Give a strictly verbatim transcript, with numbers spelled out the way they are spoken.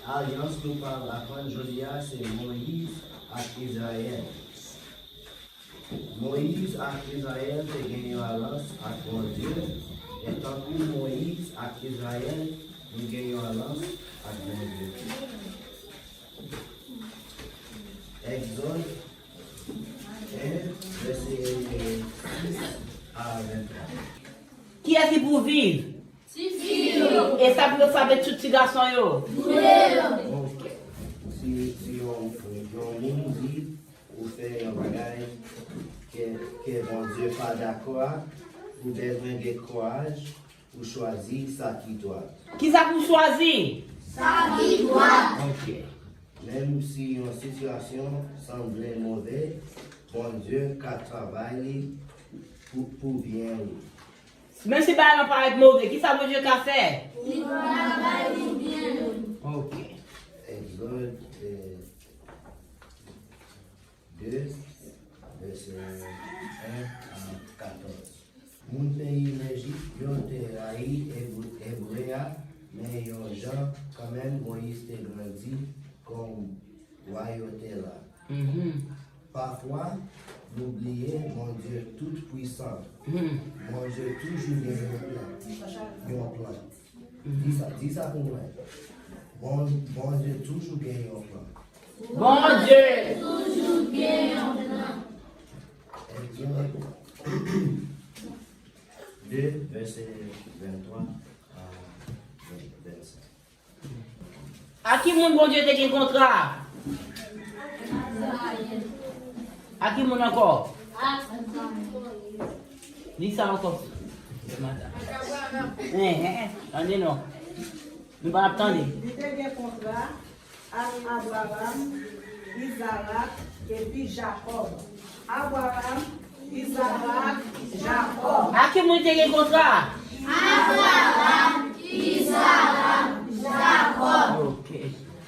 Alyans nou pral aprann jodi a se Moyiz ak Izrayèl. Moyiz ak Izrayèl te gen yon alyans ak Bondye, e tankou Moyiz ak Izrayèl, nou gen yon alyans ak Bondye. Egzòd en, vèsè sis a venntwa. Kiyès ki pou viv? Ti fi yo. E sa pou yo fè avèk tout ti gason yo? Boule yo. Ok. Si, si yon, yon moun di ou fè yon bagay ke, ke Bondye pa dakò ak, ou bezwen gen kouraj pou chwazi sa ki dwat. Kisa pou chwazi? Sa ki dwat. Ok. Menm si yon sitiyasyon sanble move, Bondye ka travay li pou, pou byen ou. Menm si bagay lan parèt move, kisa Bondye ka fè? Li ka bay li byen. Ok. Egzòd, eh, de, vèsè en a katòz. Moun peyi Lejip yo te rayi Ebre, Ebre a, men yon jan kanmenm Moyiz te grandi kon wa yo te la. Mhm. Pafwa, nou bliye Bondye tout pwisan. Mhm. Bondye toujou gen yon plan. Yon plan. Mhm. Di sa, di sa pou mwen. Bon, Bondye toujou gen yon plan. Bondye toujou gen yon plan. Egzòd de, vèsè venntwa a vennsenk. A ki moun Bondye te gen kontra? A ki moun ankò? Li sa ankò? Enhen, tande non. Nou pa ap tande. Li te gen kontra ak Abraram, Izarak, epi Jakòb. Abraram, Izarak, Jakòb. A ki moun li te gen kontra?